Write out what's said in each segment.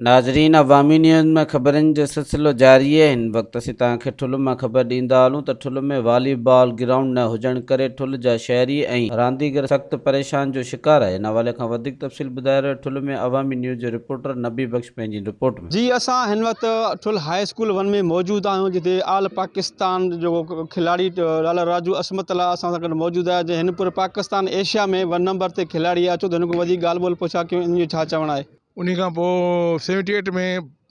ناظرين عوامي نيوز ۾ خبرن جو سلسلو جاري آهي هن وقت اسين توهان کي ٺل مان خبر ڏيندا هلون ته ٺل ۾ والي بال گرائونڊ نه هجڻ ڪري ٺل جا شهري ۽ رانديگر سخت پريشان جو شڪار آهي ان حوالي کان وڌيڪ تفصيل ٻڌائي رهيو ٺل ۾ عوامي نيوز جو رپورٽر نبي بخش پنهنجي رپورٽ ۾. جي اسان هن وقت ٺل هاء اسڪول ون ۾ موجود آهيون جتي آل پاڪستان جو کلاڙي لالا راجو عصمت الله اسان سان گڏ موجود آهي جنهن هن پوري پاڪستان ايشيا ۾ ون نمبر تي کلاڙي آهي اچو ته هن کان وڌيڪ ڳالهه ٻولهه پڇا ڪيون ان جو ڇا چوڻ آهي. انهي کان پوء سيونٽي ايٽ ۾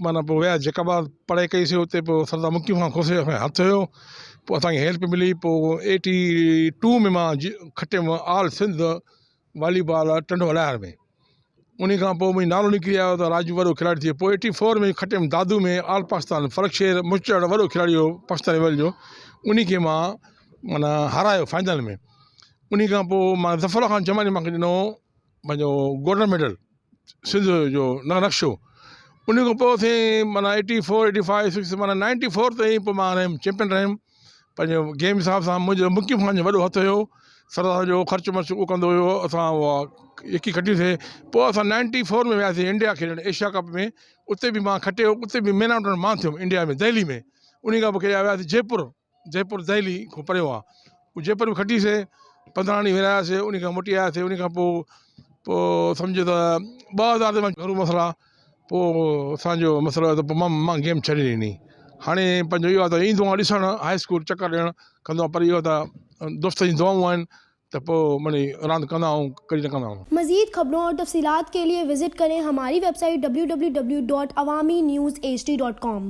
معنيٰ پوء ويا جيڪب آباد پڙهائي ڪئي سي اتي پوء سردار مقيم خان کوسي جو اسان کي هٿ هيو پوء اسان کي هيلپ ملي پوء ايٽي ٽو ۾ مان کٽيم آل سنڌ والي بال ٽنڊو الهيار ۾ انهي کان پوء منهنجو نالو نڪري آيو ته راجو وڏو کلاڙي ٿي ويو پوء ايٽي فور ۾ کٽيم دادو ۾ آل پاڪستان فرخ شير مچڙ وڏو کلاڙي هو پاڪستان ليول جو انهي کي مان معنيٰ هارايو فائنل ۾ انهي کان پوء مان ظفر خان جمالي مونکي ڏنو پنهنجو گولڊن ميڊل سنڌ جو نقشو ان کان پوء سائين معنيٰ eighty four eighty five six معنيٰ نائنٽي فور تائين پوء مان رهيم چيمپئن رهيم پنهنجو گيم حساب سان منهنجو مقيم خان جو وڏو هٿ هيو سردار جو خرچ مرچ اهو ڪندو هيو اسان اها يڪي کٽيوسي پوء اسان نائنٽي فور ۾ وياسي انڊيا کيڏڻ ايشيا ڪپ ۾ اتي به مان کٽيو اتي به مين آئوٽ مان ٿيم انڊيا ۾ دهلي ۾ ان کان پوء کيڏيا وياسي جئپور جئپور دهلي کان پريو آ جئپور به کٽيسي 15 ڏينهن وراياسي ان کان موٽي آياسي ان کان پوء پوء سمجهو ته 2000 تي گهرو مسئلا پوء اسانجو مسئلو ته پوء مان مان گيم ڇڏي ڏني هاڻي پنهنجو اهو آ ته ايندو آهيان ڏسڻ هاء اسڪول چڪر ڏيڻ ڪندو آهيان پر اهو ته دوستن جون دعائون آهن ته پوء مڙئي راند ڪندا آهيون ڪڏهن نه ڪندا آهيون. مزيد خبرون اور تفصيلات کے لئے وزٽ ڪرين ھماري web site www.awamiNewsHD.com.